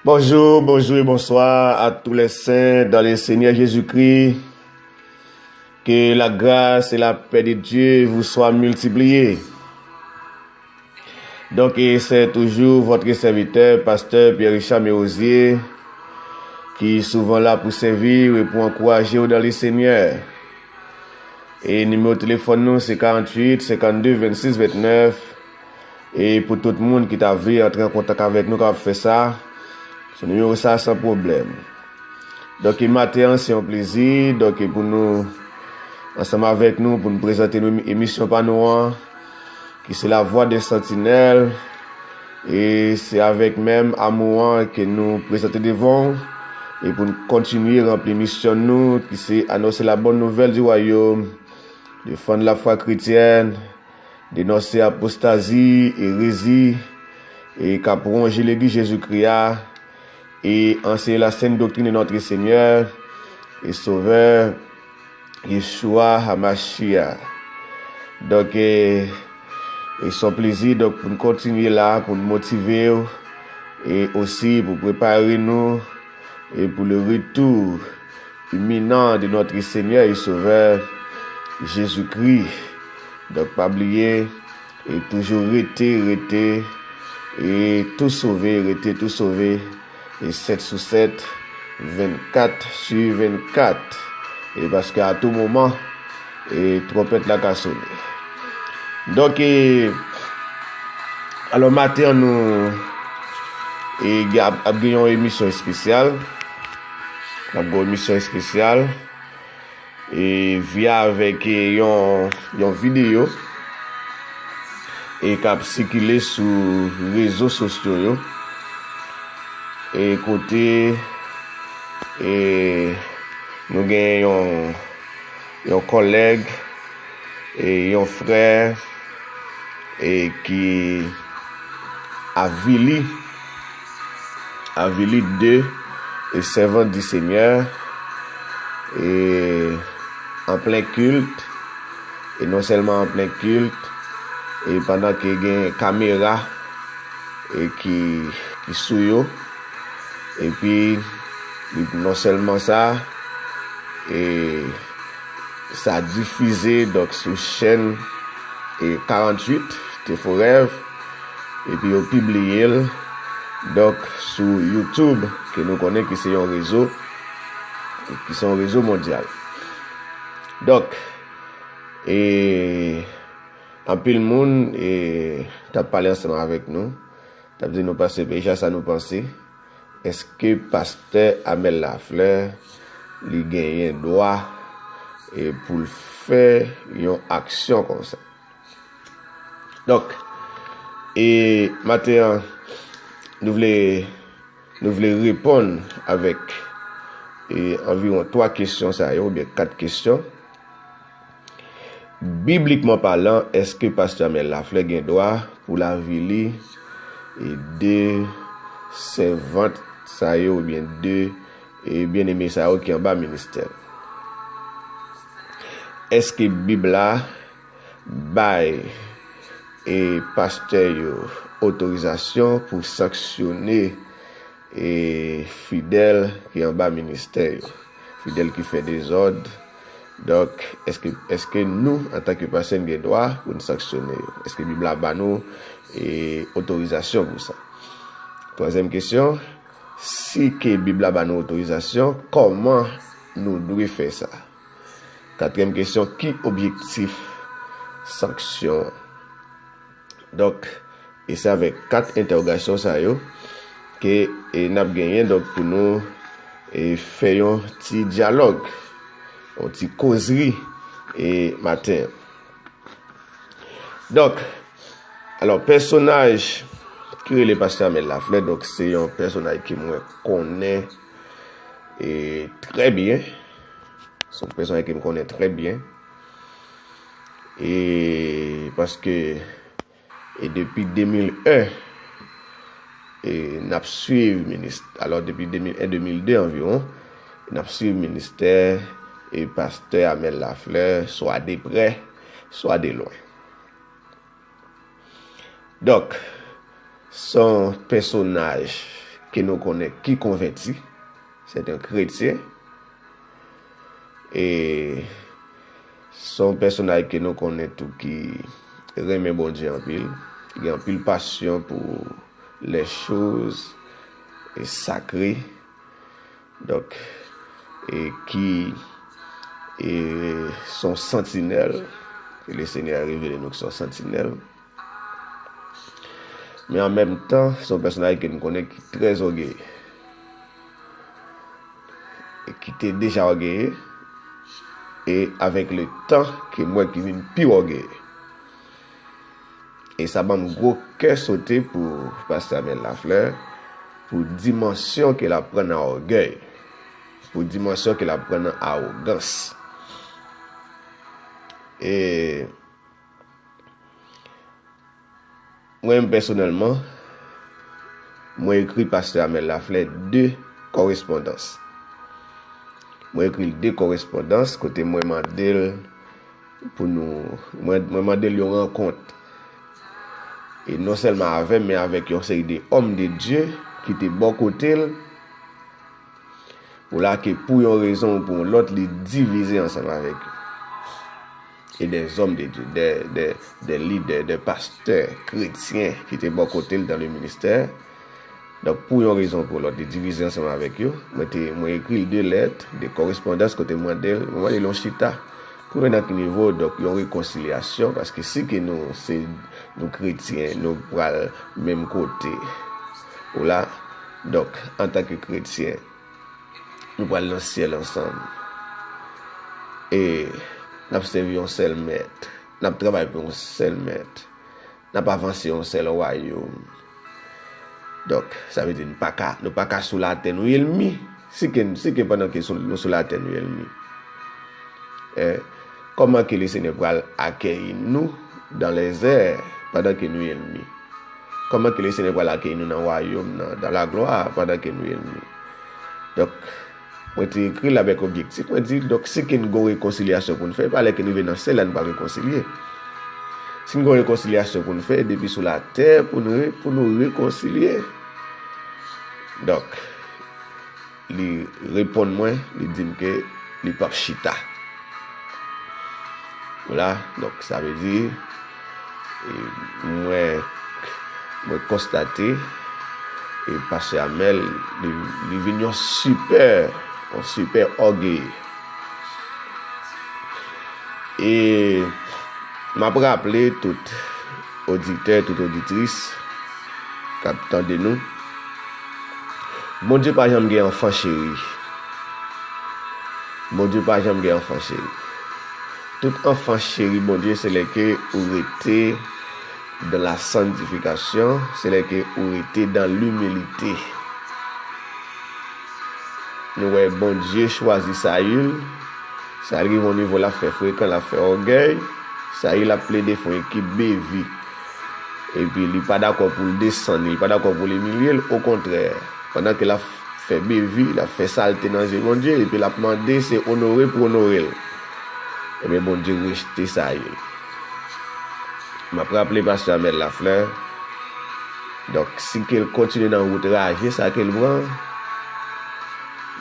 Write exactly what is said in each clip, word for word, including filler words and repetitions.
Bonjour, bonjour et bonsoir à tous les saints dans le Seigneur Jésus-Christ. Que la grâce et la paix de Dieu vous soient multipliées. Donc, et c'est toujours votre serviteur, pasteur Pierre Richard Mérosier, qui est souvent là pour servir et pour encourager dans le Seigneur. E nimewo telefòn nou se karanntuit, senkannde, vennsis, vennèf. E pou tout moun ki ta vle antre an kontak avèk nou, k ap fè sa, sou nimewo sa san pwoblèm. Donk, e maten an, se yon plezi, donk, e pou nou, ansanm avèk nou, pou nou prezante nou emisyon pa nou an, ki se La Voix des Sentinelles. E se avèk menm amou an ke nou prezante devan w, e pou nou kontinye ranpli misyon nou, ki se anonse la bonne nouvelle du royaume, defann lafwa kretyèn, denonse apostazi, erezi, e k ap wonje Legliz Jezikri a, e anseye la sent doktrin de notre Seigneur et Sauveur, Yeshua Hamashiach. Donk, e, e se yon plezi, donk, pou n kontinye la, pou n motive w, e osi pou prepare nou, e pou le retour imminent de notre Seigneur et Sauveur Jésus-Christ. Donk, pa bliye, e toujou rete, rete, e tou sove, rete tou sove, e sèt sou sèt, vennkat sou vennkat. E paske a tou moman, e twonpèt la ka sone. Donk, e, alò, maten an, nou, e, gen, ap, ap gen yon emisyon espesyal. N ap gen yon emisyon espesyal. E, via avèk, e, yon, yon videyo, e k ap sikile sou rezo sosyo yo, e kote, e, nou gen yon, yon kòlèg, e, yon frè, e, ki avili, avili de, e, servante du Seigneur, e, an plen kilt, e non sèlman an plen kilt, e pandan ke gen kamera, e ki, ki sou yo, epi li, non sèlman sa, e sa difize, donk, sou chèn, e, karanntuit, Te Fo Rèv, epi yo pibliye l, donk, sou YouTube, ke nou konnen ki se yon rezo, ki se yon rezo mondyal. Donk, e, anpil moun, e, t ap pale ansanm avèk nou, t ap di nou pase peyi a, sa nou panse. Èske pastè Amel Lafleur, li genyen dwa, e, pou l fè yon aksyon konsa? Donk, e, maten an, nou vle, nou vle reponn avèk, e, anviwon twa kesyon sa yo, oubyen kat kesyon. Biblikman palan, èske pastè Amel Lafleur gen dwa pou l avili, e, de sèvant sa yo oubyen de, e, byeneme sa yo ki anba ministè l? Èske Bib la bay, e, pastè yo otorizasyon pou sanksyone, e, fidèl ki anba ministè yo, fidèl ki fè dezòd? Donk, èske, èske nou, antanke pastè, n gen dwa pou n sanksyone yo? Èske Bib la ba nou, e, otorizasyon pou sa? Twazyèm kesyon, si ke Bib la ba nou otorizasyon, kòman nou dwe fè sa? Katriyèm kesyon, ki objektif sanksyon an? Donk, e se avèk kat entèwogasyon sa yo ke, e, n ap genyen, donk, pou nou, e, fè yon ti dyalòg, yon ti kozri, e, maten an. Donk, alò, pèsonaj ki rele pastè Amel Lafleur, donk, se yon pèsonaj ke mwen konnen, e, trè byen. Se yon pèsonaj ke m konnen trè byen. E paske, e depi de mil en, e n ap swiv minis-, alò, depi de mil en, de mil de anviwon, n ap swiv ministè e pastè Amel Lafleur, swa de prè, swa de lwen. Donk, se yon pèsonaj ke nou konnen ki konvèti, se te yon kretyen. E se yon pèsonaj ke nou konnen tou ki renmen Bondye anpil, ki gen anpil pasyon pou les choses sacrées. Donk, e ki e se yon santinèl, ke le Senyè revele nou ki se yon santinèl. Men an menm tan, se yon pèsonaj ke nou konnen ki trè ògeye. E ki te deja ògeye, e avèk le tan ke m wè ki vin pi ògeye. E sa ban m gwo kè sote pou pastè Amel Lafleur, pou dimansyon ke l ap pran nan ògèy, pou dimansyon ke l ap pran nan awogans. E mwen menm pèsonèlman, mwen ekri pastè Amel Lafleur de kòrespondans. Mwen ekri l de kòrespondans kote mwen mande l pou nou, mwen, mwen mande l yon rankont. E non sèlman avè m, men avèk yon seri de òm de Dye ki te bò kote l. Pou la ke pou yon rezon ou pou yon lòt, li divize ansanm avèk yo. E des hommes de Dieu, des, des, des leaders, des pasteurs chrétiens ki te bò kote l dans le ministère. Donk, pou yon rezon pou lòt, li divize ansanm avèk yo. Mwen te, mwen ekri l de lèt, de kòrespondans kote mwen mande l, mwen mande l yon chita. Pou wè nan ki nivo, donk, yon rekonsilyasyon, paske si ke nou se, nou kretyen, nou pral menm kote. Ou la, donk, antanke kretyen, nou pral nan syèl ansanm. E n ap sèvi yon sèl mèt. N ap travay pou yon sèl mèt. N ap avanse yon sèl wayòm. Donk, sa vle di n pa ka, nou pa ka sou latè, nou enmi. Si ke, si ke pandan ke sou, nou sou latè, nou enmi. Eh, kòman ke le Senyè pral akèyi nou dans les airs pandan ke nou enmi? Kòman ke le Senyè pral akèyi nou nan wayòm nan, dans la gloire, pandan ke nou enmi? Donk, mwen te ekri l avèk objektif. Mwen di, donk, si ke n gon rekonsilyasyon pou n fè, pa lè ke n rive nan syèl la, n pral rekonsilye. Si n gon rekonsilyasyon pou n fè, depi sou latè, pou nou re-, pou nou rekonsilye. Donk, li reponn mwen, li di m ke li p ap chita. Vwala, donk, sa vle di, e, mwen, mwen konstate, e, pastè Amel, li, li vin yon sipè, yon sipè ògeye. E m ap raple tout oditè, tout oditris k ap tande nou, Bondye pa janm gen anfan cheri. Bondye pa janm gen anfan cheri. Tout anfan cheri Bondye, se lè ke ou rete dans la sanctification, se lè ke ou rete dans l'humilité. Nou wè Bondye chwazi Sayil. Sayil rive yon nivo, l ap fè frekan, l ap fè ògèy. Sayil ap plede fè yon ekip bevi. Epi li pa dakò pou l desann li, li pa dakò pou l imilye l. Okontrè, pandan ke l ap fè bevi, l ap fè salte nan zye Bondye, epi l ap mande se onore pou onore l. Ebyen, Bondye rejte Sayil. M ap raple pastè Amel Laflè. Donk, si ke l kontinye nan wout raje sa ke l pran,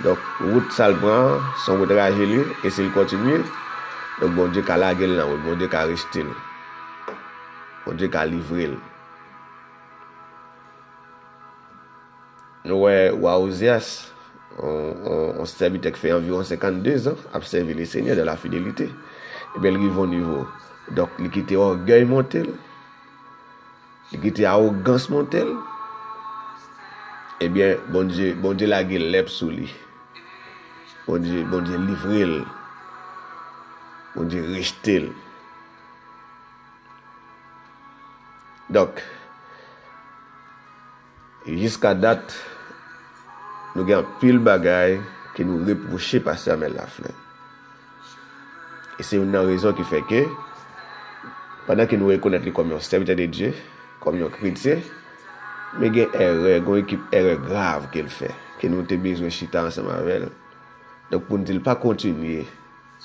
donk, wout sa l pran an, se yon wout raje l ye, e si l kontinye, donk, Bondye ka lage l nan wout, Bondye ka rejte l. Bondye ka livre l. Nou wè wa Ozyas, yon, yon, yon sèvitè ki fè anviwon senkanndezan ap sèvi Lesenyè dans la fidélité. Ebyen, l rive yon nivo. Donk, li kite ògèy monte l. Li kite awogans monte l. Ebyen, Bondye, Bondye lage lèp sou li. Bondye, Bondye livre l. Bondye rejte l. Donk, jiska dat, nou gen anpil bagay ke nou repwoche pastè Amel Laflè. E se youn nan rezon ki fè ke, pandan ke nou rekonèt li kòm yon sèvitè de Dye, kòm yon kretyen, men gen erè, gen yon ekip erè grav ke l fè, ke nou te bezwen chita ansanm avè l. Donk, pou n di l pa kontinye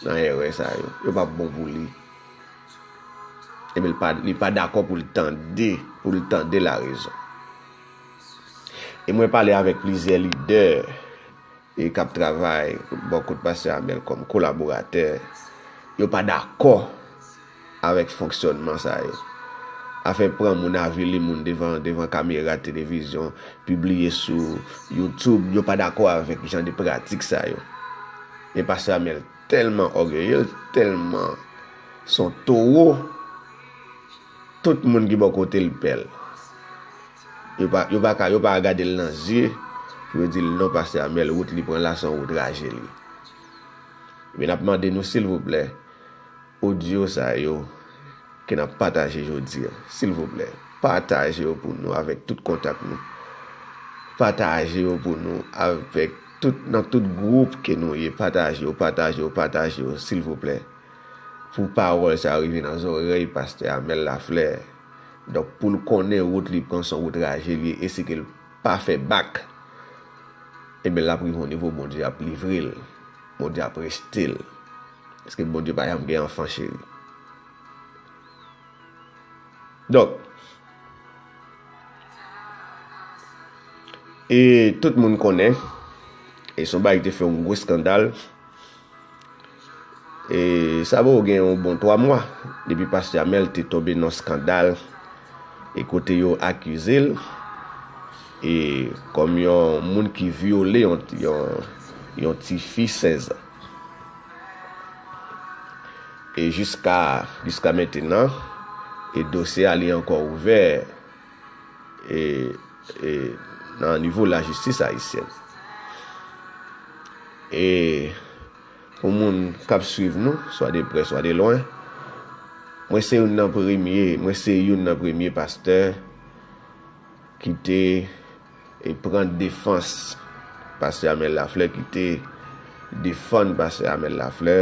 nan erè sa yo, yo p ap bon pou li. Ebyen, li pa, li pa dakò pou l tande, pou l tande larezon. E mwen pale avèk plizyè lidè e k ap travay bò kot pastè Amèl kòm kolaboratè, yo pa dakò avèk fonksyònman sa yo. Afè pran moun, avili moun devan, devan kamera televizyon, pibliye sou YouTube, yo pa dakò avèk jan de pratik sa yo. E pastè Amèl tèlman ògeye, l tèlman se yon towo, tout moun ki bò kote l pè l. Yo pa, yo pa ka, yo pa gade l nan zye pou yo di l non, pastè Amèl, wout li pran la se yon wout raje li. Men n ap mande nou silvouplè, odyo sa yo ke n ap pataje jodi a, silvouplè, pataje yo pou nou avèk tout kontak nou. Pataje yo pou nou avèk tout, nan tout gwoup ke nou ye, pataje yo, pataje yo, pataje yo, silvouplè. Pou pawòl sa yo rive nan zòrèy pastè Amèl Laflè. Donk, pou l konnen wout li pran se yon wout raje li ye, e si ke l pa fè bak, ebyen, l ap rive yon nivo Bondye ap livre l, Bondye ap rejte l. Paske Bondye pa janm gen anfan cheri. Donk, e tout moun konnen, e se yon bagay ki te fè yon gwo eskandal, e sa poko gen yon bon twa mwa depi pastè Amèl te tonbe nan eskandal, e kote yo akize l, e kòm yon moun ki vyole yon, yon, yon tifi sèz an. E jiska, jiska mentenan, e dosye a li ankò ouvè, e, e nan nivo lajistis ayisyèn. E pou moun k ap swiv nou, swa de prè, swa de lwen, mwen se youn nan premye, mwen se youn nan premye pastè ki te e pran defans pastè Amèl Laflè, ki te defann pastè Amèl Laflè,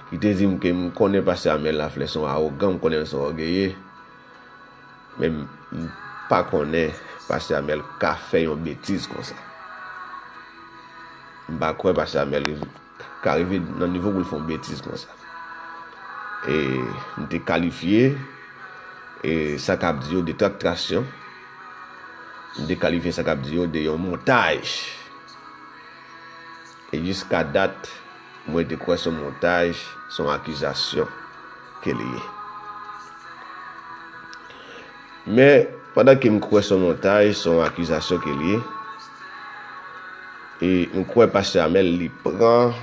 ki te di m ke m konnen pastè Amèl Laflè se yon awogan, m konnen l se yon ògeye, men m, m pa konnen pastè Amèl ka fè yon betiz konsa. M pa kwè pastè Amèl ka rive nan nivo pou l fè yon betiz konsa. E m te kalifye, e sa k ap di yo de traktasyon. M te kalifye sa k ap di yo de yon montaj. E jiska dat, mwen te kwè se yon montaj, se yon akizasyon ke li ye. Men, pandan ke m kwè se yon montaj, se yon akizasyon ke li ye, e m kwè pastè Amèl li pran,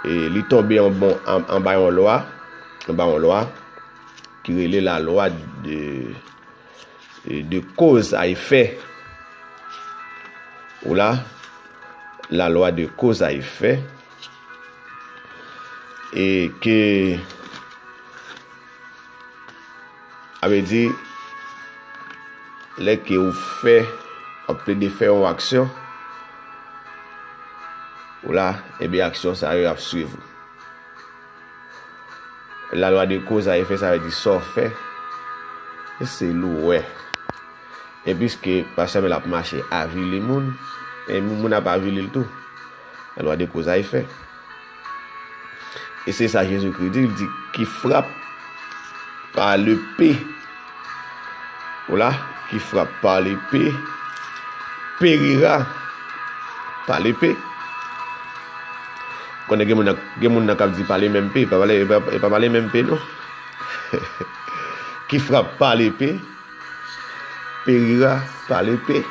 e li tonbe anba, anba yon lwa, anba yon lwa ki rele lalwa de, de cause à effet. Ou la, lalwa de cause à effet. E ke A vle di, lè ke ou fè, w ap plede fè yon aksyon, ou la, ebyen aksyon sa yo ap swiv ou. Lalwa de cause à effet, sa vle di sa w fè, se li w wè. E piske pastè Mel ap mache avili moun, e moun ap avili l tou. Lalwa de cause à effet. E se sa Jezikri di, li di, qui frappe par l'épée, ou la, qui frappe par l'épée, périra par l'épée. Konnen gen moun nan, gen moun nan k ap di pale menm pe, e pa pale, e pa, e pa pale menm pe, non. Qui frappe par l'épée, périra par l'épée.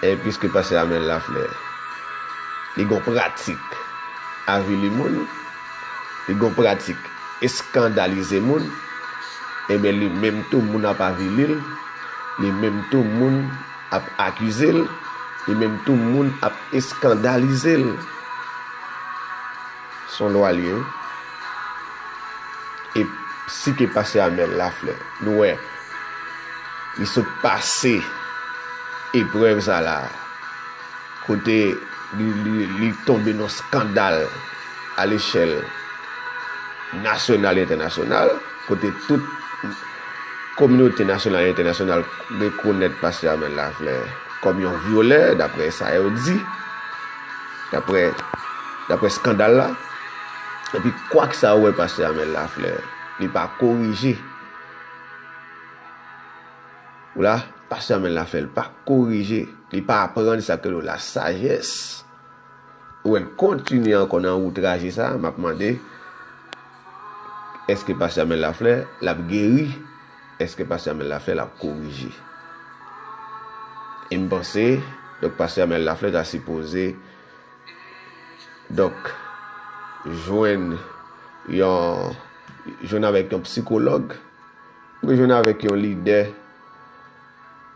E piske pastè Amel Laflè, li gon pratik avili moun, li gon pratik eskandalize moun, ebyen li menm tou moun ap avili l, li menm tou moun ap akize l, li menm tou moun ap eskandalize l. Se yon lwa l ye, wi. E si ke pastè Amel Laflè, nou wè, li sot pase eprèv sa la, kote li, li, li tonbe nan skandal alechèl nasyonal e entènasyonal, kote tout kominote nasyonal e entènasyonal rekonèt pastè Amel Laflè kòm yon vyolè, daprè sa yo di, daprè, daprè skandal la. Epi, kwak sa ou wè pastè Amel Laflè, li pa korije. Ou la, Pastè Amèl Laflè, li pa korije, li pa aprann sa k rele lasajès. Ou wè l kontinye ankò nan wout raje sa, m ap mande, èske Pastè Amèl Laflè, l ap geri? Èske Pastè Amèl Laflè, l ap korije? E m panse, donk, Pastè Amèl Laflè ta sipoze, donk, jwenn yon, jwenn avèk yon sikològ, ou jwenn avèk yon lidè,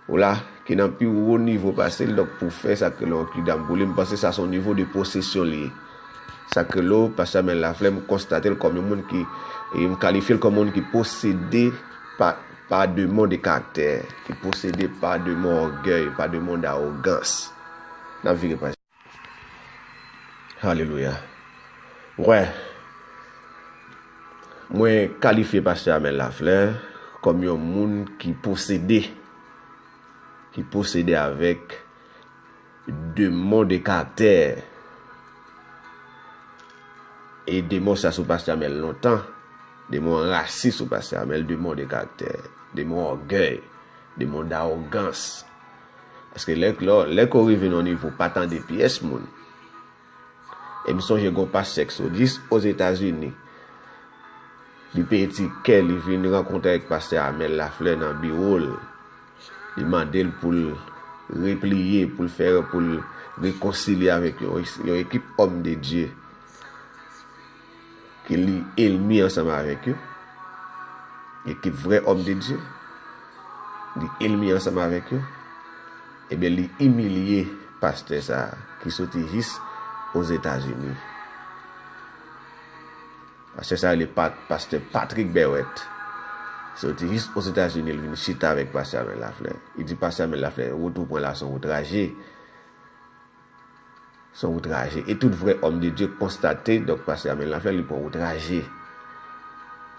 ou la, ki nan pi wo nivo pase l, donk pou fè sa k rele yon kidam pou li, m panse sa se yon nivo de posesyon li ye. Sa k rele Pastè Amèl Laflè, m konstate l kòm yon moun ki, e m kalifye l kòm yon moun ki posede pa, pa demon de karaktè, ki posede pa demon ògèy, pa demon dawogans. N ap vire paj. Alelouya. Wè, mwen kalifye Pastè Amèl Laflè kòm yon moun ki posede, ki posede avèk demon de karaktè. E demon sa sou Pastè Amèl lontan. Demon an rasis sou Pastè Amèl, demon de karaktè, demon ògèy, demon dawogans. Paske lè, lè, lè ke w rive nan yon nivo pa tande pyès moun, e m sonje gen yon pastè Exodus Ozetazini, li peye tikè, li vin rankontre avèk Pastè Amèl Laflè nan biwo l. Li mande l pou l repliye, pou l fè, pou l rekonsilye avèk yon, yon ekip òm de Dye ke li enmi ansanm avèk yo, ekip vrè òm de Dye, li enmi ansanm avèk yo, ebyen, li imilye pastè sa a ki soti jis Ozetazini. Pastè sa a rele Pat-, pastè Patrick Berrouët. Soti jis Ozetazini, li vin chita avèk Pastè Amèl Laflè. Li di Pastè Amèl Laflè, wout ou pran la se yon wout raje. Se yon wout raje. E tout vrè òm de Dye konstate, donk, Pastè Amèl Laflè, li pran wout raje.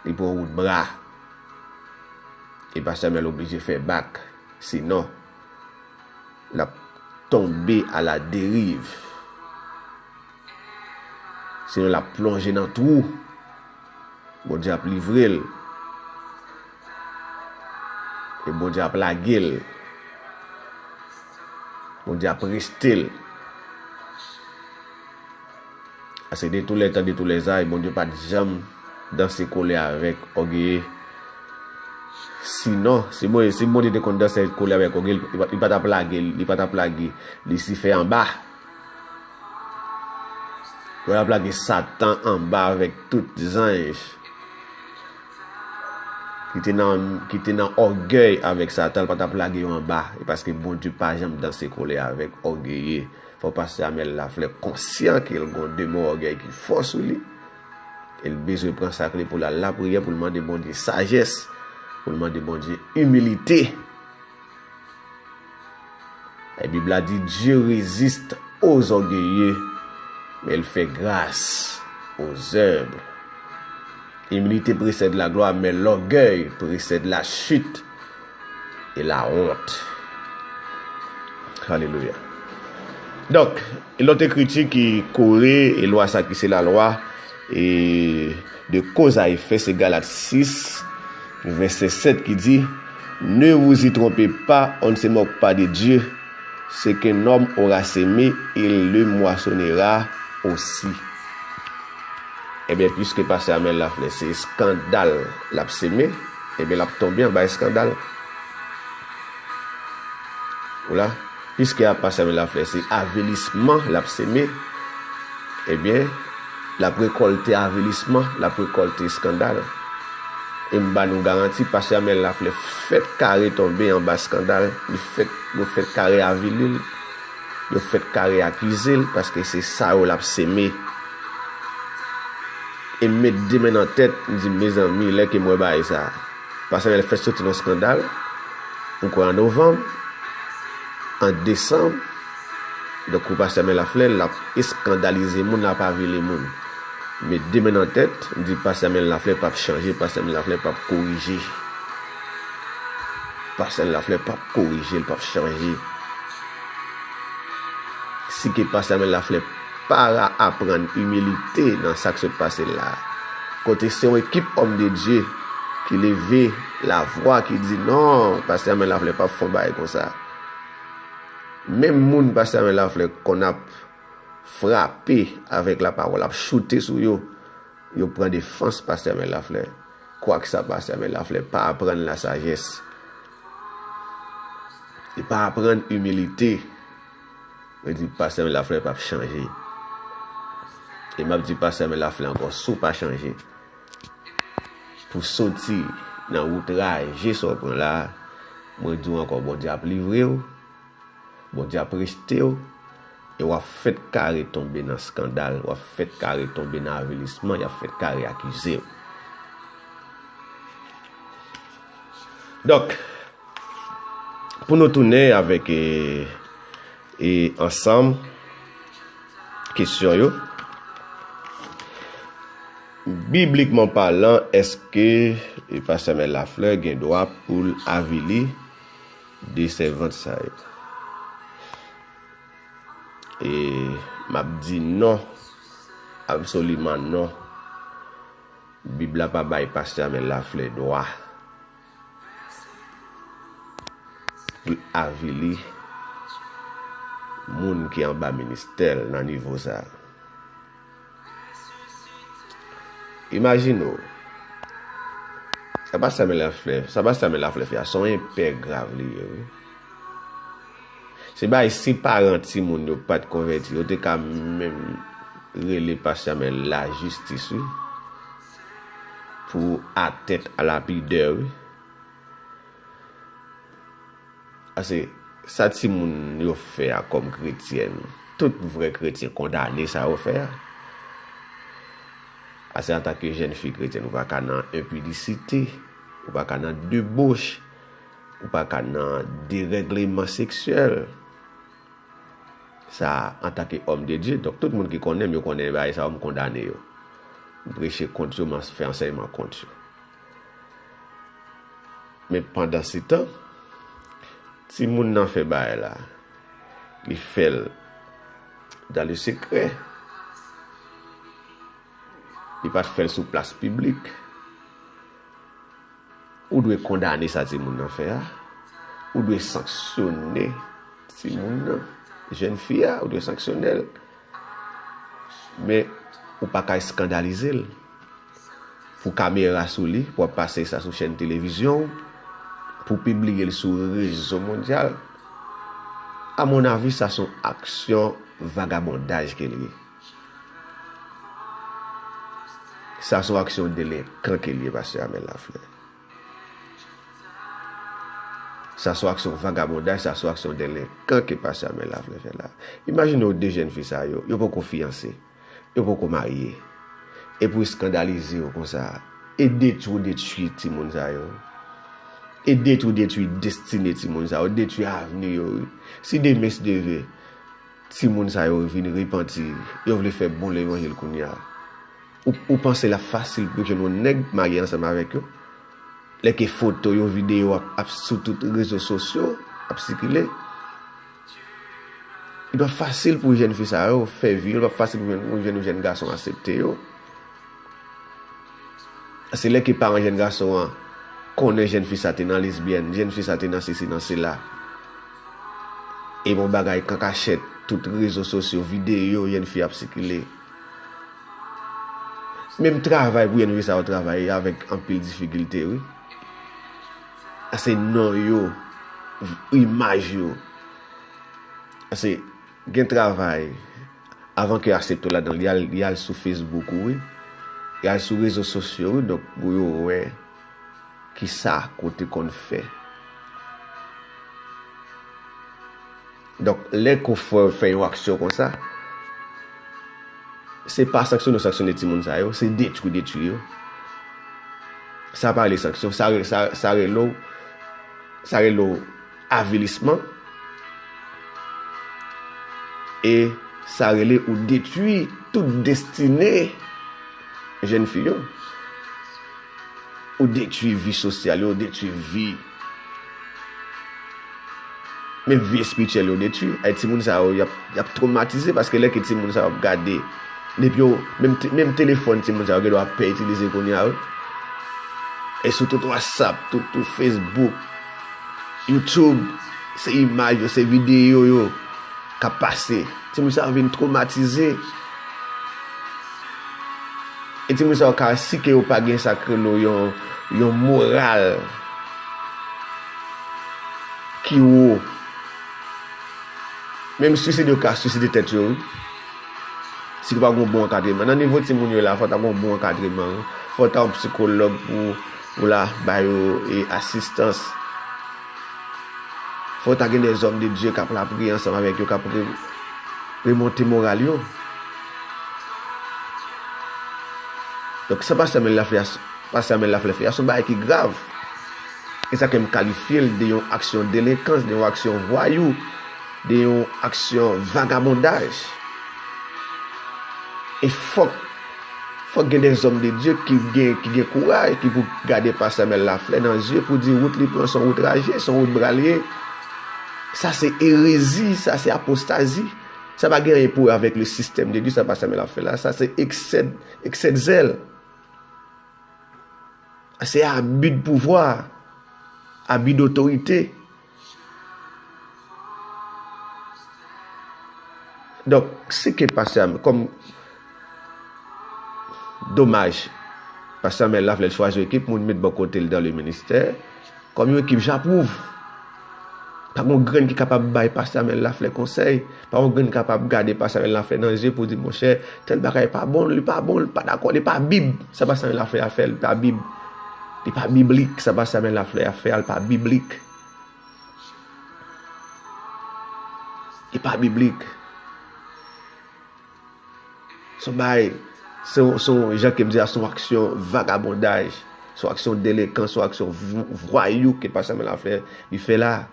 Li pran wout bra. E Pastè Amèl oblije fè bak. Sinon, l ap tonbe a la deriv. Sinon, l ap plonje nan twou. Bondye ap livre l. E Bondye ap lage l. Bondye ap reste l. Paske de tou lè tan, de tou lè zay, Bondye pa t janm danse kole avèk ògeye. Sinon, si Bondye, si Bondye te konn danse kole avèk ògeye, li pa, li pa t ap lage, li pa t ap lage Lisifè anba. Yo t ap lage Satan anba avèk tout zanj ki te nan, ki te nan ògèy avèk Satan, l pa t ap lage yo anba. E paske Bondye pa janm danse kole avèk ògeye. Fò Pastè Amèl Laflè konsyan ke l gon demon ògèy ki fò sou li. E l bezwen pran sa k rele pou l al lapriyè, pou l mande Bondye sajès, pou l mande Bondye imilite. E Bib la di, Dieu résiste aux orgueilleux, mais il fait grâce aux humbles. L'humilité précède la gloire, mais l'orgueil précède la chute et la honte. Alelouya. Donk, lòt ekriti ki kore e lwa sa ki se lalwa e de koz a efè, se Galat sis, vèsè sèt ki di, Ne vous y trompez pas, on ne se moque pas de Dieu. Ce qu'un homme aura semé, il le moissonnera aussi. Ebyen, piske Pastè Amèl Laflè se eskandal l ap seme, ebyen, l ap tonbe anba eskandal. Ou la, piske Pastè Amèl Laflè se avilisman l ap seme, ebyen, l ap rekòlte avilisman, l ap rekòlte eskandal. E m ba nou garanti, Pastè Amèl Laflè fèk kare tonbe anba eskandal, li fèk, yo fèk kare avili l, yo fèk kare akize l, paske se sa yo l ap seme. E m met de men nan tèt, m di, mezanmi, lè ke m wè bagay sa a, Pastè Amèl fèk soti nan eskandal, m kwè an novanm, an desanm, donk, pou Pastè Amèl Laflè, l ap eskandalize moun, l ap avili moun. M met de men nan tèt, m di, Pastè Amèl Laflè p ap chanje, Pastè Amèl Laflè p ap korije. Pastè Amèl Laflè p ap korije, l p ap chanje. Si ke Pastè Amèl Laflè pa ra aprann imilite nan sa k sot pase l la, kote se yon ekip òm de Dye ki leve lavwa, ki di non, pastè Amel Laflè p ap fè yon bagay konsa. Menm moun pastè Amel Laflè konn ap frape avèk lapawòl, ap choute sou yo, yo pran defans pastè Amel Laflè. Kwak sa pastè Amel Laflè pa aprann lasajès. Li pa aprann imilite. Mwen di pastè Amel Laflè p ap chanje. E m ap di pastè Amel Laflè ankò, si w pa chanje, pou soti nan wout raje sa w pran la, mwen di w ankò, Bondye ap livre w, Bondye ap rejte w, e w ap fèt kare tonbe nan eskandal, w ap fèt kare tonbe nan avilisman, y ap fèt kare akize w. Donk, pou nou tounen avèk, e, e ansanm kesyon yo, biblikman palan, èske, e, pastè Amel Laflè gen dwa pou l avili de sèvant sa yo? E m ap di non, absoliman non. Bib la pa bay pastè Amel Laflè dwa pou l avili moun ki anba ministè l nan nivo sa a. Imajine w, sa pastè Amel Laflè, sa pastè Amel Laflè fè a, se yon enpè grav li ye, wi. Se bagay, si paran timoun yo pa t konvèti, yo te ka menm rele pastè Amel lajistis, wi, pou atteinte à la pudeur, wi. Paske sa timoun yo fè a kòm kretyen, tout vrè kretyen kondane sa yo fè a. Paske antanke jèn fi kretyèn, ou pa ka nan enpidisite, ou pa ka nan debouch, ou pa ka nan derègleman seksyèl. Sa, antanke homme de Dieu, donk tout moun ki konnen m, yo konnen bagay sa yo, m kondane yo. M preche kont yo, m fè ansèyman kont yo. Men pandansetan, timoun nan fè bagay la, li fè l dans le secret. Li pa t fè l sou plas piblik. Ou dwe kondane sa timoun nan fè a. Ou dwe sanksyone timoun nan, jèn fi a, ou dwe sanksyone l. Men, ou pa ka eskandalize l. Pou kamera sou li, pou w ap pase sa sou chèn televizyon w, pou w pibliye l sou rezo mondyal. A mon avi, sa se yon aksyon vagabondaj ke l ye. Sa se yon aksyon delenkan ke l ye, pastè Amel Laflè. Sa se yon aksyon vagabondaj, sa se yon aksyon delenkan ke pastè Amel Laflè fè la. Imajine w de jèn fi sa yo, yo poko fiyanse, yo poko marye. E pou eskandalize yo konsa, e detwi w detwi timoun sa yo. E detwi w detwi destine timoun sa yo, detwi avni yo, wi. Si demen, si Dye vle, timoun sa yo vin repanti, yo vle fè bon levanjil kounye a. Ou, ou panse l ap fasil pou jwenn yon nèg marye ansanm avèk yo? Lè ke foto yo, videyo ap, ap sou tout rezo sosyo, ap sikile. Li p ap fasil pou jèn fi sa yo fè vi yo, li p ap fasil pou jèn, pou jèn, jèn gason aksepte yo. Se lè ke paran jèn gason an konnen jèn fi sa te nan lesbyèn, jèn fi sa te nan sesi, nan sela. E bon bagay, an kachèt, tout rezo sosyo, videyo, jèn fi ap sikile. Menm travay pou jèn fi sa yo travay avèk anpil difikilte, wi. Ase non yo, imaj yo. Ase gen travay, avan ke yo aksepte w ladan l, y al, y al sou Facebook ou, wi. Y al sou rezo sosyo, wi, donk, pou yo wè kisa ke w te konn fè. Donk, lè ke w fè, fè yon aksyon konsa, se pa sanksyone w sanksyone timoun sa yo, se detwi w detwi yo. Sa pa rele sanksyon, sa re-, sa, sa rele w, sa rele w avilisman. E sa rele ou detwi tout destine jèn fi yo. Ou detwi vi sosyal yo, ou detwi vi, menm vi espirityèl yo detwi. Ay, timoun sa yo, y ap, y ap twomatize paske lè ke timoun sa yo ap gade, depi yo, menm te-, menm telefòn timoun sa yo gen dwa ap pè itilize kounye a, wi. E sou tout WhatsApp, tout, tout Facebook, YouTube, se imaj yo, se videyo yo k ap pase. Timoun sa yo vin twomatize. E timoun sa yo ka, si ke yo pa gen sa k rele yon, yon moral ki wo. Menm swiside yo ka swiside tèt yo, wi. Si w pa gen yon bon ankadreman. Nan nivo timoun yo la, fò w ta gen yon bon ankadreman, wi. Fò w ta yon psikològ pou, pou la ba yo, e, asistans. Fò w ta gen dè zòm de Dye k ap lapriyè ansanm avèk yo, k ap re-, remonte moral yo. Donk, sa pastè Amel Laflè a, pastè Amel Laflè fè a, se yon bagay ki grav. E sa ke m kalifye l de yon aksyon delenkans, de yon aksyon vwayou, de yon aksyon vagabondaj. E fòk, fòk gen dè zòm de Dye ki gen, ki gen kouraj, ki pou gade pastè Amel Laflè nan zye pou di wout li pran se yon wout raje, se yon wout bral ye. Sa se erezi, sa se apostazi. Sa pa gen anyen pou wè avèk le sistèm de Dye, sa pastè Amel Laflè a. Sa se eksè, eksè de zèl. Se abi de pouvwa, abi dotorite. Donk, si ke pastè Amel, kòm domaj, pastè Amel Laflè chwazi yon ekip moun met bò kote l dans le ministère, kòm yon ekip j'approuve. Pa gon grenn ki kapab bay pastè Amel Laflè konsèy. Pa gon grenn ki kapab gade pastè Amel Laflè nan je pou di, monchè, tèl bagay pa bon, li pa bon, li pa dakò, li pa bib. Sa pastè Amel Laflè a fè, li pa bib. Li pa biblik, sa pastè Amel Laflè a fè, li pa biblik. Li pa biblik. Se yon bagay, se yon, se yon, jan ke m di a, se yon aksyon vagabondaj, se yon aksyon delenkans, se yon aksyon vw-, vwayou ke pastè Amel Laflè, li fè la.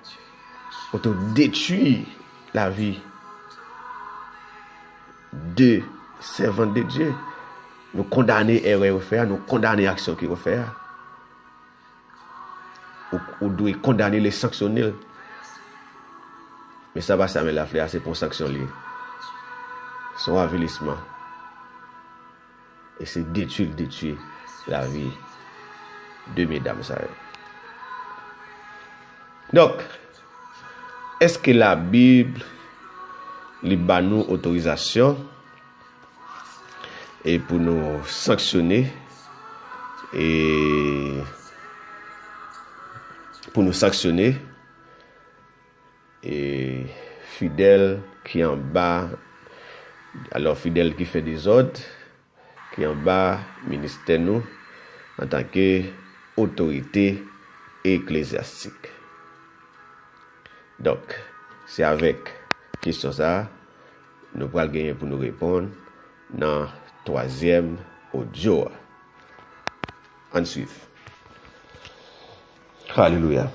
Pou te detwi lavi de sèvant de Dye. Nou kondane erè yo fè a, nou kondane aksyon ke yo fè a. Ou, ou dwe kondane l e sanksyone l. Men sa pastè Amel Laflè a, se pa yon sanksyon li ye. Se yon avilisman. E se detwi l detwi lavi de medam sa yo. Donk, èske Labib li ba nou otorizasyon e pou nou sanksyone, e pou nou sanksyone, e fidèl ki anba, alò, fidèl ki fè dezòd, ki anba ministè nou antanke otorite eklezyastik. Donk, se avèk kesyon sa a, nou pral genyen pou nou reponn nan twazyèm odyo a. Ann swiv. Alelouya.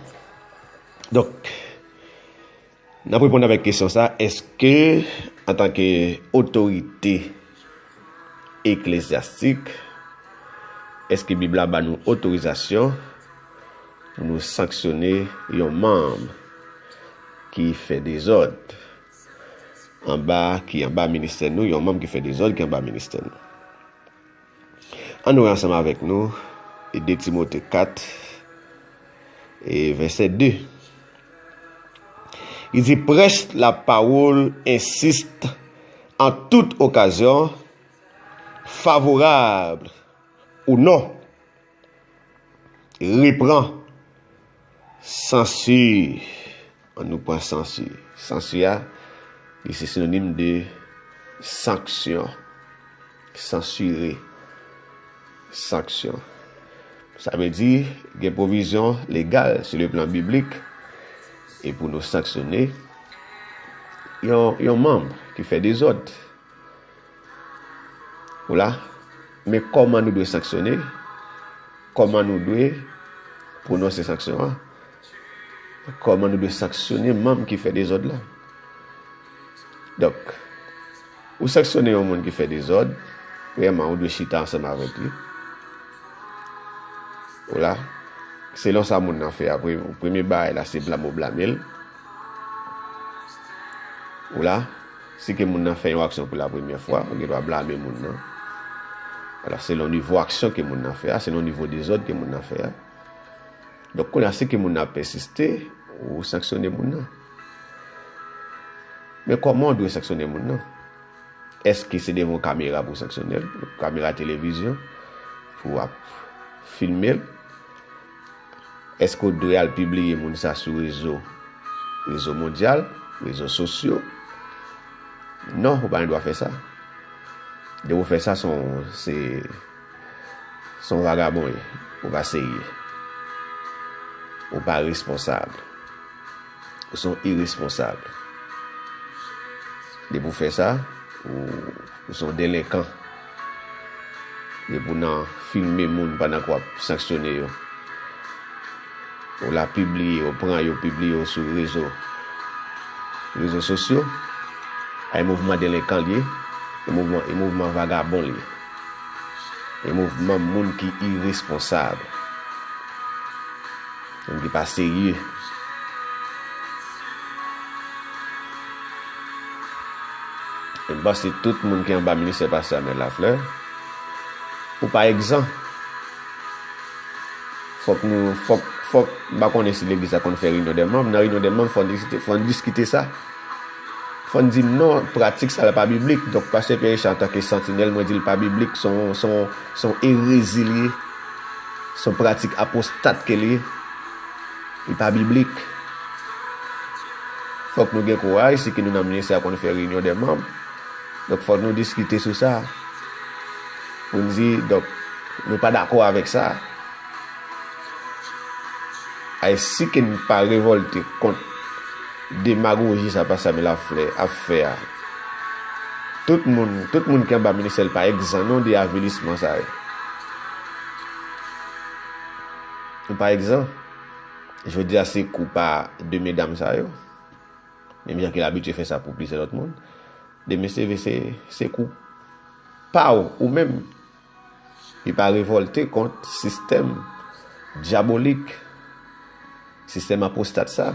Donk, n ap reponn avèk kesyon sa, èske, antanke otorite eklezyastik, èske Bib la ba nou otorizasyon pou nou sanksyone yon manm ki fè dezòd anba, ki anba ministè nou, yon manm ki fè dezòd ki anba ministè nou? Ann nou wè ansanm avèk nou de Timote kat e vèsè de. Li di, prêche la parole, insiste en toute occasion, favorable ou non. Repran, sansi. Ann nou pran sansi. Sansi a, li se sinonim de sanksyon. Sansire. Sanksyon. Sa vle di, gen pwovizyon legal sou le plan biblik e pou nou sanksyone yon, yon manm ki fè dezòd. Ou la? Men kòman nou dwe sanksyone? Kòman nou dwe pwononse sanksyon an? Kòman nou dwe sanksyone manm ki fè dezòd la? Donk, ou sanksyone yon moun ki fè dezòd, premyèman, ou dwe chita ansanm avèk li. Ou la? Selon sa moun nan fè a, pre-, premye bagay la, se blame ou blame l. Ou la? Si ke moun nan fè yon aksyon pou la premyè fwa, ou gen dwa blame moun nan. Selon nivo aksyon ke moun nan fè a, selon nivo dezòd ke moun nan fè a. Donk, kounye a, si ke moun nan ap pèsiste, ou sanksyone moun nan. Men kòman w dwe sanksyone moun nan? Èske se devan yon kamera pou w sanksyone l, kamera televizyon, pou w ap filme l? Èske w dwe al pibliye moun sa sou rezo, rezo mondyal, rezo sosyo? Non, ou pa gen dwa fè sa. Depi w fè sa, se yon, se, se yon vagabon w ye. Ou pa serye. Ou pa responsab. Ou se yon iresponsab. Depi w fè sa, ou, ou se yon delenkan. Depi w nan filme moun pandan ke w ap sanksyone yo. Ou la pibliye, ou pran yo, pibliye yo sou rezo, rezo sosyo. A, e mouvman delenkan l ye, e mouvman, e mouvman vagabon l ye. E mouvman moun ki iresponsab. Moun ki pa serye. E m panse tout moun ki anba ministè pastè Amel Lafleur, ou pa egzan. Fòk nou, fòk, fòk, m pa konnen si legliz la konn fè reyinyon dè manm. Nan reyinyon dè manm, fò n diskite, fò n diskite sa. Fò n di non, pratik sa la pa biblik. Donk, pastè Pierre Richard, antanke santinèl, mwen di l pa biblik, se yon, se yon, se yon erezi l ye. Se yon pratik apostat ke l ye. Li pa biblik. Fòk nou gen kouraj, si ke nou nan ministè a konn fè reyinyon dè manm. Donk, fòk nou diskite sou sa. Pou n di, donk, nou pa dakò avèk sa. Ay, si ke n pa revòlte kont demagoji sa pastè Amel Lafleur ap fè a, tout moun, tout moun ki anba ministè l pa egzan non de avilisman sa yo. Nou pa egzan. Jodi a se kou pa de medam sa yo. Menm jan ke l abitye fè sa pou plizyè lòt moun. Demen se, se, se kou pa w, ou menm. Li pa revòlte kont sistèm dyabolik, sistèm apostat sa.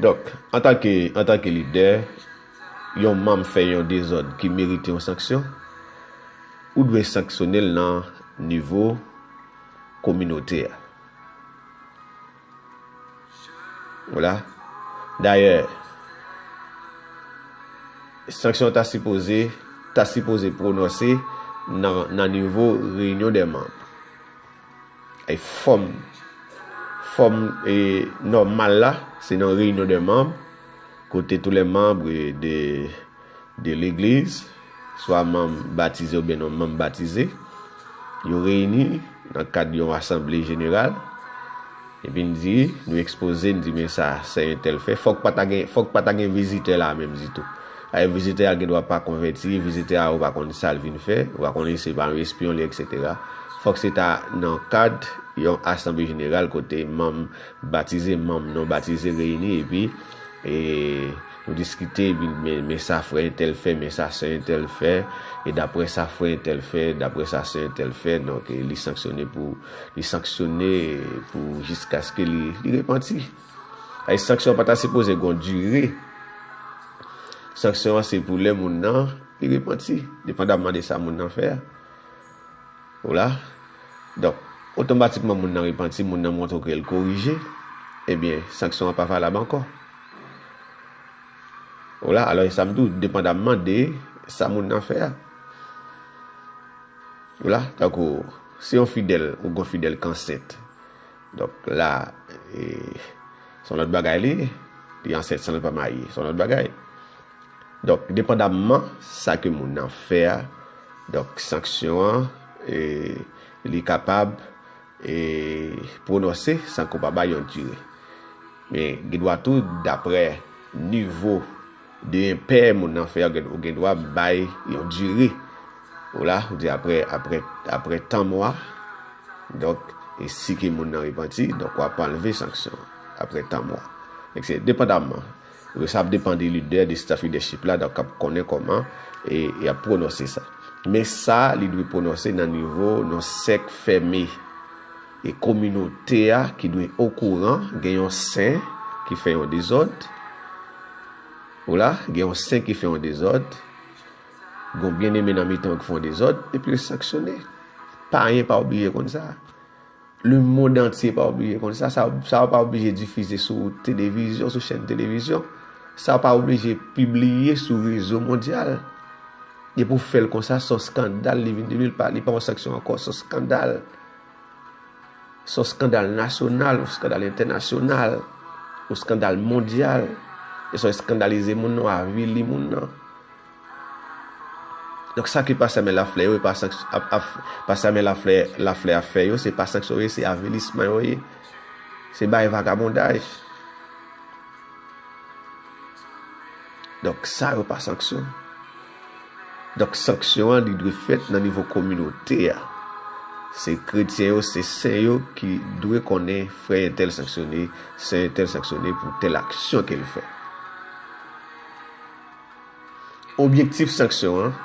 Donk, antanke, antanke lidè, yon manm fè yon dezòd ki merite yon sanksyon, ou dwe sanksyone l nan nivo kominote a. Vwala. Dayè, sanksyon ta sipoze, ta sipoze pwononse nan, nan nivo reyinyon dè manm. E fòm, fòm, e, nòmal la, se nan reyinyon dè manm, kote tous les membres de, de legliz, swa manm batize oubyen non manm batize, yo reyini nan kad yon asanble jeneral, epi n di, nou ekspoze, n di, men sa, sè entèl fè. Fòk pa ta gen, fòk pa ta gen vizitè la menm ditou. Ay, vizitè a gen dwa pa konvèti, vizitè a ou pa konn sa l vin fè, ou pa konnen se pa yon espyon li, etsetera. Fòk se ta nan kad yon asanble jeneral kote manm batize, manm non batize reyini, epi, e, nou diskite, epi men, men sa frè entèl fè, men sa sè entèl fè, e daprè sa frè entèl fè, daprè sa sè entèl fè, donk, e, li sanksyone pou, li sanksyone pou jiskaske li, li repanti. Ay, sanksyon an pa ta sipoze gen yon dire. Sanksyon an se pou lè moun nan, li repanti, depandamman de sa moun nan fè a. Ou la. Donk, otomatikman moun nan repanti, moun nan montre ke l korije, ebyen, sanksyon an pa valab ankò. Ou la, alò, e sa m di w, depandamman de sa moun nan fè a. Ou la, tankou, si yon fidèl, ou gon fidèl k ansent. Donk, la, e, se yon lòt bagay li, li ansent san l pa marye, se yon lòt bagay. Donk, depandamman sa ke moun nan fè a, donk, sanksyon an, e, li kapab, e, pwononse san ke w pa bay yon dire. Men, gen dwa tou, daprè nivo de enpè moun nan fè a, gen, ou gen dwa bay yon dire. Ou la, ou di aprè, aprè, aprè tan mwa, donk, e si ke moun nan repanti, donk, w ap anlve sanksyon an, aprè tan mwa. Etsetera. Depandamman. Sa ap depann de lidè, de staff leadership la, donk, k ap konnen kòman e, e ap pwononse sa. Men sa, li dwe pwononse nan nivo, nan sèk fèmen. E kominote a ki dwe okouran, gen yon sen ki fè yon dezòd. Ou la, gen yon sen ki fè yon dezòd. Gon byeneme nan mitan yo ki fè yon dezòd, epi yo sanksyone. Payen pa oblije konn sa. Lemonn antye pa oblije konn sa. Sa, sa yo pa oblije difize sou televizyon, sou chèn televizyon. Sa yo pa oblije pibliye sou rezo mondyal. Depi w fè l konsa, se yon eskandal li vin devni, li pa, li pa yon sanksyon ankò, se yon eskandal. Se yon eskandal nasyonal, yon eskandal entènasyonal, yon eskandal mondyal. E se yon eskandalize moun nan, avili moun nan. Donk, sa ke pastè Amèl Laflè yo, e pa sanks-, ap, ap, pastè Amèl Laflè, Laflè ap fè yo, se pa sanksyon yo ye, se avilisman yo ye. Se bay vagabondaj. Donk, sa yo pa sanksyon. Donk, sanksyon an, li dwe fèt nan nivo kominote a. Se kretyen yo, se sen yo ki dwe konnen frè entèl sanksyone, sè entèl sanksyone pou tèl aksyon ke l fè. Objektif sanksyon an.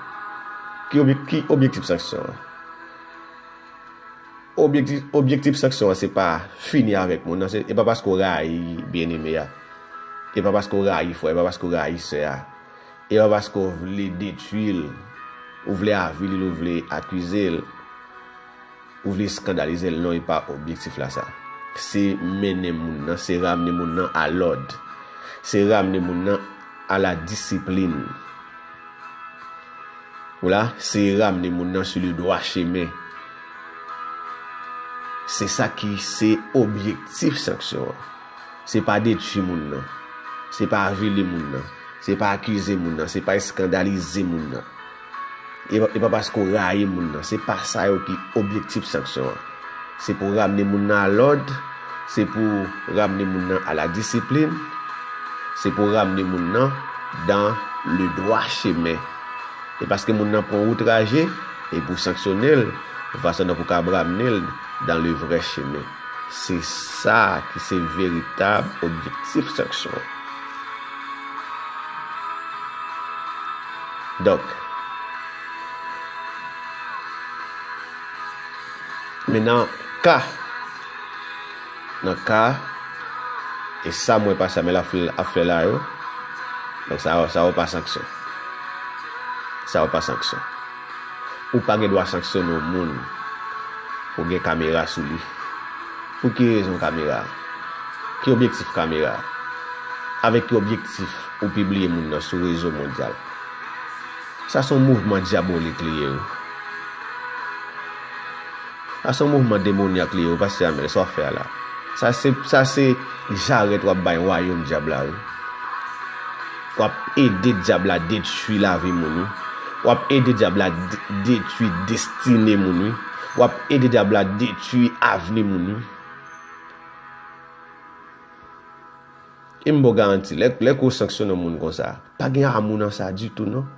Ki obje-, ki objektif sanksyon an? Objektif, objektif sanksyon an, se pa fini avèk moun nan. Se, e pa paske w rayi byeneme a. E pa paske w rayi frè, e pa paske w rayi sè a. E pa paske w vle detwi l, ou vle avili l, ou vle akize l, ou vle eskandalize l. Non, e pa objektif la sa. Se mennen moun nan, se ramne moun nan a lòd. Se ramne moun nan a la disiplin. Ou la, se ramne moun nan sou le dwa chemen. Se sa ki se objektif sanksyon an. Se pa detwi moun nan. Se pa avili moun nan. Se pa akize moun nan. Se pa eskandalize moun nan. E pa, e pa paske w rayi moun nan. Se pa sa yo ki objektif sanksyon an. Se pou ramne moun nan a lòd, se pou ramne moun nan a la disiplin, se pou ramne moun nan dan le dwa chemen. E paske moun nan pran wout raje, e pou sanksyone l, yon fason nan pou ka ramne l dan le vrè chemen. Se sa ki se veritab objektif sanksyon an. Donk, men nan ka, nan ka, e sa m wè pastè Amèl ap fè, ap fè la yo, donk sa, sa yo pa sanksyon. Sa yo pa sanksyon. Ou pa gen dwa sanksyone yon moun pou gen kamera sou li. Pou ki rezon kamera? Ki objektif kamera? Avèk ki objektif ou pibliye moun nan sou rezo mondyal? Sa se yon mouvman dyabolik li ye, wi. Sa se yon mouvman demonyak li ye, wi, pastè Amèl, sa w ap fè a la. Sa se, sa se jarèt w ap bay wayòm dyab la, wi. W ap ede dyab la detwi lavi moun, wi. W ap ede dyab la de-, detwi destine moun, wi. W ap ede dyab la detwi avni moun, wi. E m ba w garanti, lè, lè ke w sanksyone yon moun konsa, pa gen amou nan sa ditou, non.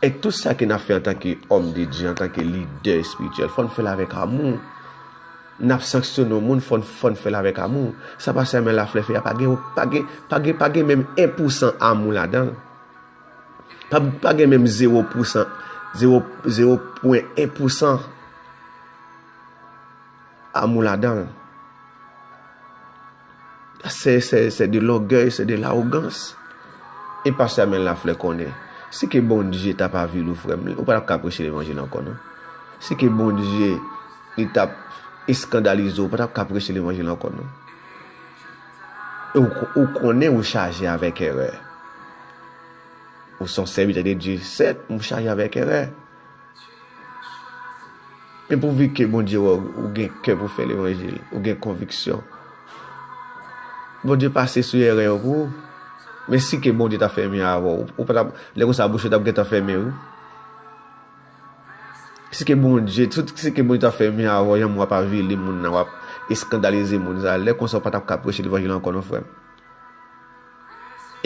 E tout sa ke n ap fè antanke òm de Dye, antanke lidè espirityèl, fò n fè l avèk amou. N ap sanksyone yon moun, fò n, fò n fè l avèk amou. Sa pastè Amèl Laflè fè a, pa gen, pa gen, pa gen, pa gen menm en pousan amou ladan l. Pa, pa gen menm zewo pousan, zewo, zewo pwen en pousan amou ladan l. Se, se, se de lògèy, se de lawogans. E pastè Amèl Laflè konnen, si ke Bondye t ap avili w, frè m, ou pa t ap ka preche levanjil ankò, non. Si ke Bondye, li t ap eskandalize w, ou pa t ap ka preche levanjil ankò, non. E ou, ou konnen ou chaje avèk erè. Ou se yon sèvitè de Dye, sèt, ou chaje avèk erè. Men pouvi ke Bondye wè w, ou gen kè pou fè levanjil, ou gen konviksyon. Bondye pase sou erè yo pou ou. Men si ke Bondye ta fèmen avè w, ou pa t ap, lè konsa bouch ou t ap gentan fèmen, wi. Si ke Bondye, si, si ke Bondye ta fèmen avè w, jan w ap avili moun nan, w ap eskandalize moun sa, lè konsa w pa t ap ka preche levanjil ankò non, frè m.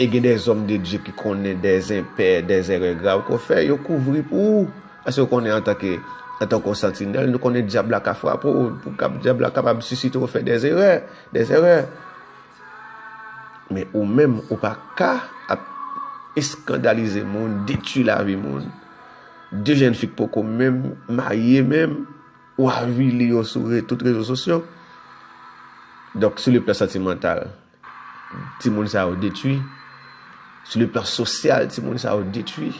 E gen dèzòm de Dye ki konnen dèzenpè, dèzerè grav ke w fè, yo kouvri pou ou. Paske yo konnen antanke, antanke yon santinèl, nou konnen dyab la ka frape w, pou kap-, dyab la kapab sisite w fè dèzerè, dèzerè. Men ou menm, ou pa ka ap eskandalize moun, detwi lavi moun. De jèn fi k poko menm marye menm, w avili yo sou re-, tout rezo sosyo. Donk, sou le plan santimantal, timoun sa yo detwi. Sou le plan sosyal, timoun sa yo detwi.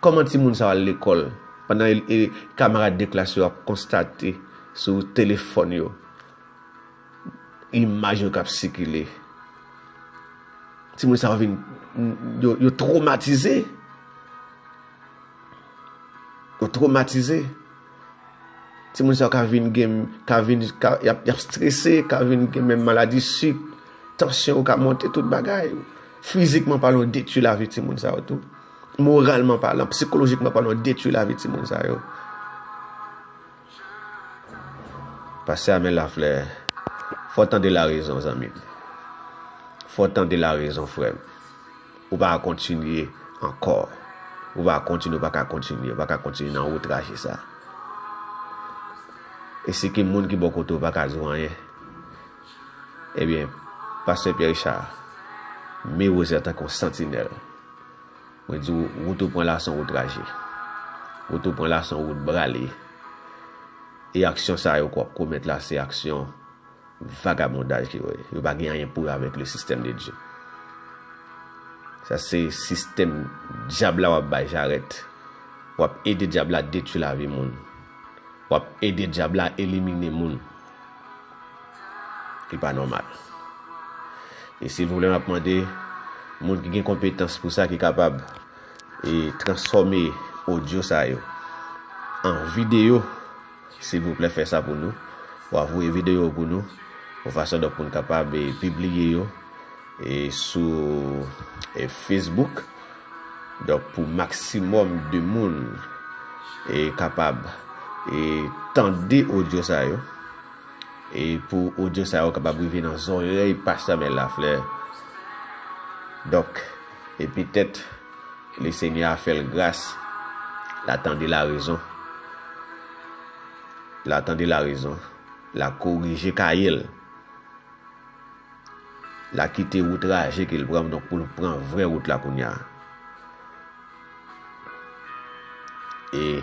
Kòman timoun sa yo al lekòl pandan e, e, kamarad de klas yo ap konstate sou telefòn yo imaj yo k ap sikile? Timoun sa yo vin, yo, yo twomatize. Yo twomatize. Timoun sa yo ka vin gen, ka vin, ka, y ap, y ap strese, ka vin gen menm maladi sik, tansyon yo ka monte, tout bagay. Fizikman palan, yo detwi lavi timoun sa yo tou. Moralman palan, sikolojikman palan, yo detwi lavi timoun sa yo. Pastè Amel Laflè, fò w tande larezon, zanmi m. Fò w tande larezon, frè m. Ou pa ka kontinye ankò. Ou pa ka kontinye, ou pa ka kontinye, ou pa ka kontinye nan wout raje sa. E si gen moun ki bò kote w pa ka di w anyen, ebyen, pastè Pierre Richard, mire w tankou yon santinèl. Mwen di w, wout ou pran la se yon wout raje. Wout ou pran la se yon wout brale. E aksyon sa yo ke w ap komèt la, se aksyon vagabondaj ke yo ye. Yo pa gen anyen pou yo avèk le système de Dieu. Sa se sistèm dyab la w ap bay jarèt. W ap ede dyab la detwi lavi moun. W ap ede dyab la elimine moun. Li pa nòmal. E silvouplè, m ap mande moun ki gen konpetans pou sa, ki kapab, e, transfòme odyo sa yo an videyo, silvouplè, fè sa pou nou. W a voye videyo pou nou, yon fason donk pou n kapab, e, pibliye yo, e, sou, e, Facebook. Donk, pou maksimòm de moun, e, kapab, e, tande odyo sa yo, e pou odyo sa yo kapab rive nan zòrèy pastè Amel Laflè. Donk, e petèt, Lesenyè a fè l gras, l a tande larezon. L a tande larezon. L a korije kaye l. L a kite wout raje ke l pran, donk pou l pran vrè wout la kounye a. E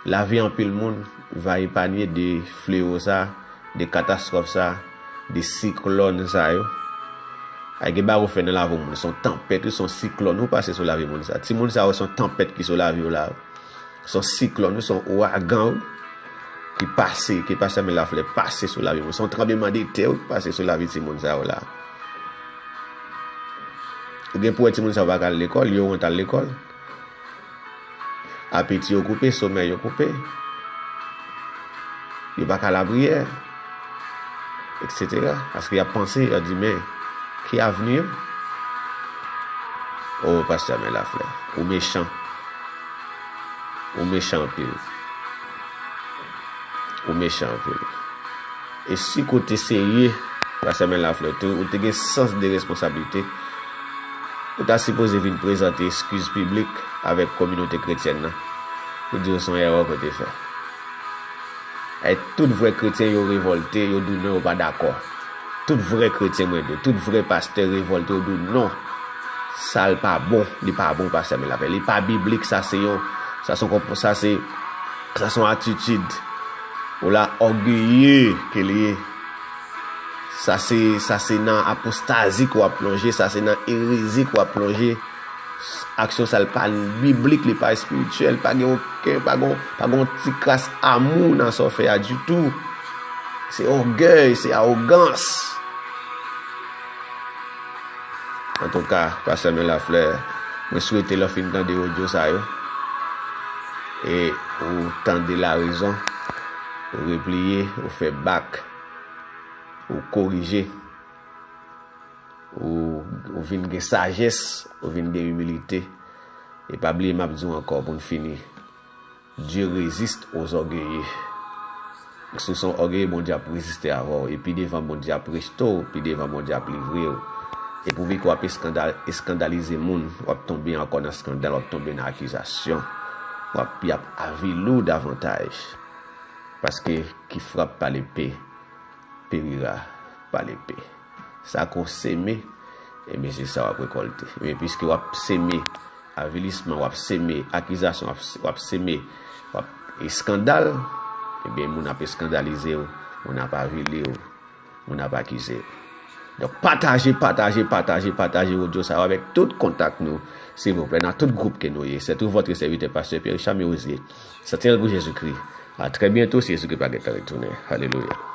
lavi anpil moun va epanye de flewo sa, de katastwòf sa, de siklòn sa yo. Ay, gen bagay ou fè nan lavi moun, se yon tanpèt, wi, se yon siklòn ou pase sou lavi moun sa. Timoun sa yo, se yon tanpèt ki sou lavi w la. Se yon siklòn, wi, se yon ouragan, wi, ki pase, ke pastè Amel Laflè pase sou lavi moun. Se yon tranblemanntè, wi, ki pase sou lavi timoun sa yo la. Ou gen pou wè timoun sa yo pa ka al lekòl, yo wont al lekòl. Apeti yo koupe, somèy yo koupe. Yo pa ka lapriyè, etsetera. Paske y ap panse, y ap di, men, ki avni yo? O, pastè Amel Laflè, ou mechan. Ou mechan anpil. Ou mechan anpil. E si kote serye, pastè Amel Laflè, ou te, ou te gen sans de responsablite, ou ta sipoze vin prezante eskiz piblik avèk kominote kretyèn nan. Pou di yo se yon erè ke w te fè. E tout vrè kretyen yo revòlte, yo di w non, yo pa dakò. Tout vrè kretyen, mwen di w, tout vrè pastè revòlte, yo di w non. Sa l pa bon, li pa bon, pastè Amel Laflè. Li pa biblik, sa se yon, sa se yon konpo-, sa se, sa se yon atitid. Ou la ògeye ke li ye. Sa se, sa se nan apostazi ke w ap plonje, sa se nan erezi ke w ap plonje. Aksyon sa l pa biblik, li pa espirityèl, pa gen okenn, pa gen, pa gen yon ti kras amou nan sa w fè a ditou. Se ògèy, se awogans. Antouka, pastè Amel Laflè, mwen swete lè w fin tande odyo sa yo, e ou tande larezon, ou repliye, ou fè bak, ou korije, ou, ou vin gen sajès, ou vin gen imilite. E pa bliye, m ap di w ankò pou n fini, Dieu résiste aux orgueilleux. Si w se yon ògeye, Bondye ap reziste avè w. E pi devan Bondye ap rejte w, pi devan Bondye ap livre w. E pouvi ke w ap eskandal-, eskandalize moun, w ap tonbe ankò nan eskandal, w ap tonbe nan akizasyon. W ap, y ap avili w davantaj. Paske qui frappe par l'épée périra par l'épée. Sa ke w seme, ebyen, se sa w ap rekòlte. Ebyen, piske w ap seme avilisman, w ap seme akizasyon, w ap, w ap seme, w ap eskandal, ebyen, moun ap eskandalize w, moun ap avili w, moun ap akize w. Donk, pataje, pataje, pataje, pataje odyo sa yo avèk tout kontak nou, Silvouplè, nan tout gwoup ke nou ye, c'est tout votre serviteur, Pasteur Pierre Richard Merosier. Santinèl pou Jezikri. A trè byento, si Jezikri pa gentan retounen. Alelouya.